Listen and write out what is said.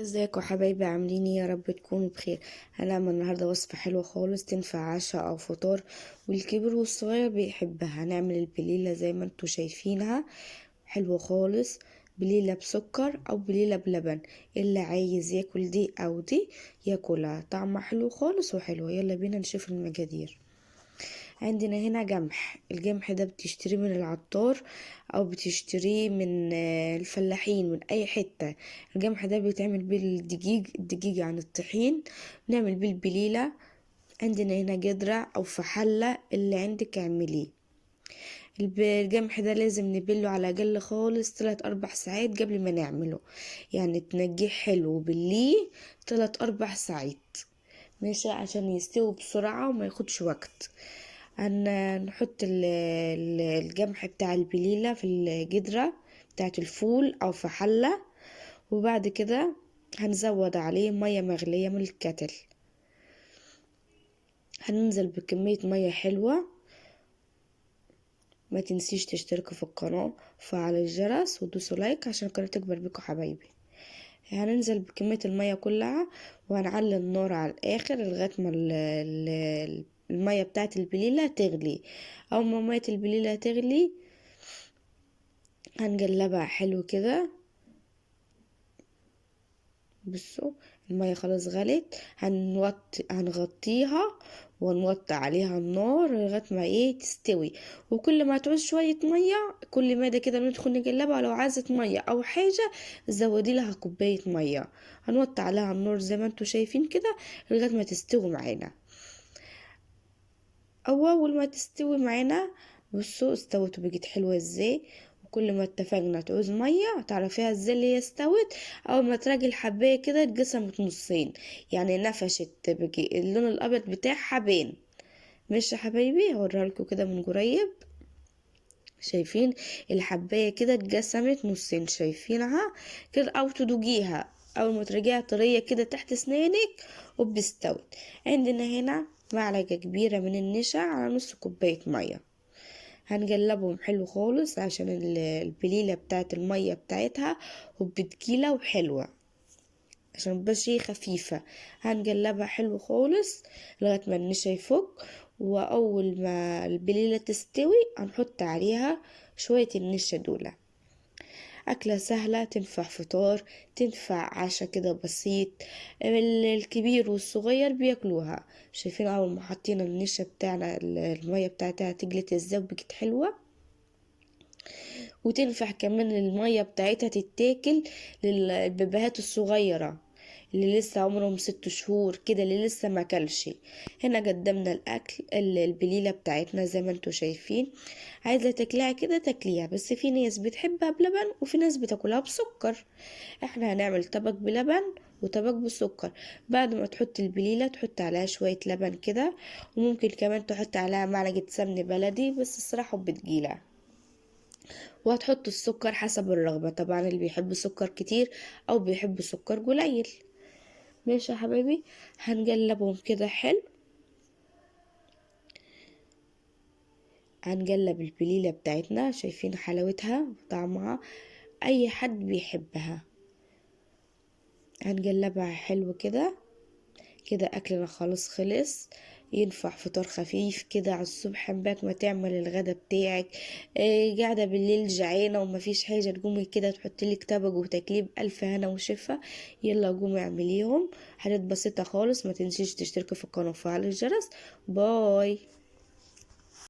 ازيكم حبايبي؟ عاملين ايه؟ يا رب تكونوا بخير. هنعمل النهارده وصفه حلوة خالص، تنفع عشاء او فطار، والكبير والصغير بيحبها. هنعمل البليله زي ما انتوا شايفينها، حلوة خالص. بليلة بسكر او بليلة بلبن، اللي عايز ياكل دي او دي ياكلها، طعمها حلو خالص وحلو. يلا بينا نشوف المقادير. عندنا هنا جمح، الجمح ده بتشتريه من العطار او بتشتريه من الفلاحين، من اي حتة. الجمح ده بيتعمل بيه الدقيق، الدقيق عن الطحين، بنعمل بيه البليلة. عندنا هنا جدرة او في حلة، اللي عندك اعمليه. الجمح ده لازم نبله على الاقل خالص 3-4 ساعات قبل ما نعمله، يعني تنجيه حلو وبليه 3-4 ساعات، ماشي، عشان يستوي بسرعة وما ياخدش وقت. هنحط الجمح بتاع البليلة في الجدرة بتاعت الفول او في حلة، وبعد كده هنزود عليه مية مغلية من الكتل. هننزل بكمية مية حلوة. ما تنسيش تشتركوا في القناة وفعلوا الجرس ودوسوا لايك عشان القناة تكبر بيكم حبايبي. هننزل بكمية المية كلها وهنعلي النار على الآخر لغاية ما المية بتاعت البليلة تغلي. أول ما مية البليلة تغلي هنقلبها حلو كده. بصوا المية خلاص غلت، هنغطيها ونوطي عليها النار لغاية ما تستوي. وكل ما تعوز شوية مية كل ما ده كده ندخل نقلبها. لو عايزة مية او حاجة زودي لها كوباية مية. هنوطي عليها النار زي ما انتوا شايفين كده لغاية ما تستوي معانا. اول ما تستوي معانا بصوا استوت وبقت حلوة ازاي. وكل ما اتفقنا تعوز مية تعرفيها ازاي اللي هي استوت. اول ما تراجي الحبايه كده اتقسمت نصين، يعني نفشت، بقي اللون الابيض بتاعها بين. ماشي يا حبايبي، هوريها لكم كده من قريب. شايفين الحبايه كده اتقسمت نصين، شايفينها كده؟ او تدوقيها اول ما ترجعي طرية كده تحت اسنانك وبستوت. عندنا هنا معلقه كبيرة من النشا على نص كوباية مية. هنقلبهم حلو خالص عشان البليلة بتاعت المية بتاعتها وبتجيلة وحلوة، عشان بس هي خفيفة. هنقلبها حلو خالص لغاية ما النشا يفك. وأول ما البليلة تستوي هنحط عليها شوية النشا دولة. أكلة سهلة، تنفع فطار، تنفع عشاء كده بسيط، الكبير والصغير بياكلوها. شايفين أول ما حطينا النشا بتاعنا المية بتاعتها تجلت ازاي وبقت حلوة. وتنفع كمان المية بتاعتها تتاكل للبيبيهات الصغيرة اللي لسه عمرهم 6 شهور كده، اللي لسه ما كلش. هنا قدمنا الاكل البليلة بتاعتنا زي ما انتوا شايفين. عايزة تاكليها كده تاكليها، بس في ناس بتحبها بلبن وفي ناس بتاكلها بسكر. احنا هنعمل طبق بلبن وطبق بسكر. بعد ما تحط البليلة تحط عليها شوية لبن كده، وممكن كمان تحط عليها معلقة سمن بلدي، بس الصراحة بتجيلها. وهتحط السكر حسب الرغبة، طبعا اللي بيحب سكر كتير او بيحب سكر قليل. ماشي يا حبايبي، هنقلبهم كده حلو. هنقلب البليلة بتاعتنا، شايفين حلاوتها وطعمها، اي حد بيحبها. هنقلبها حلو كده كده. اكلنا خلاص خلص. ينفع فطار خفيف كده على الصبح، باك ما تعمل الغدا بتاعك، قاعدة بالليل جعانة ومفيش حاجة، تقومي كده تحطي لك طبق وتاكليه بألف هنا وشفا. يلا قومي اعمليهم، حاجات بسيطة خالص. ما تنسيش تشتركي في القناة وتفعلي الجرس. باي.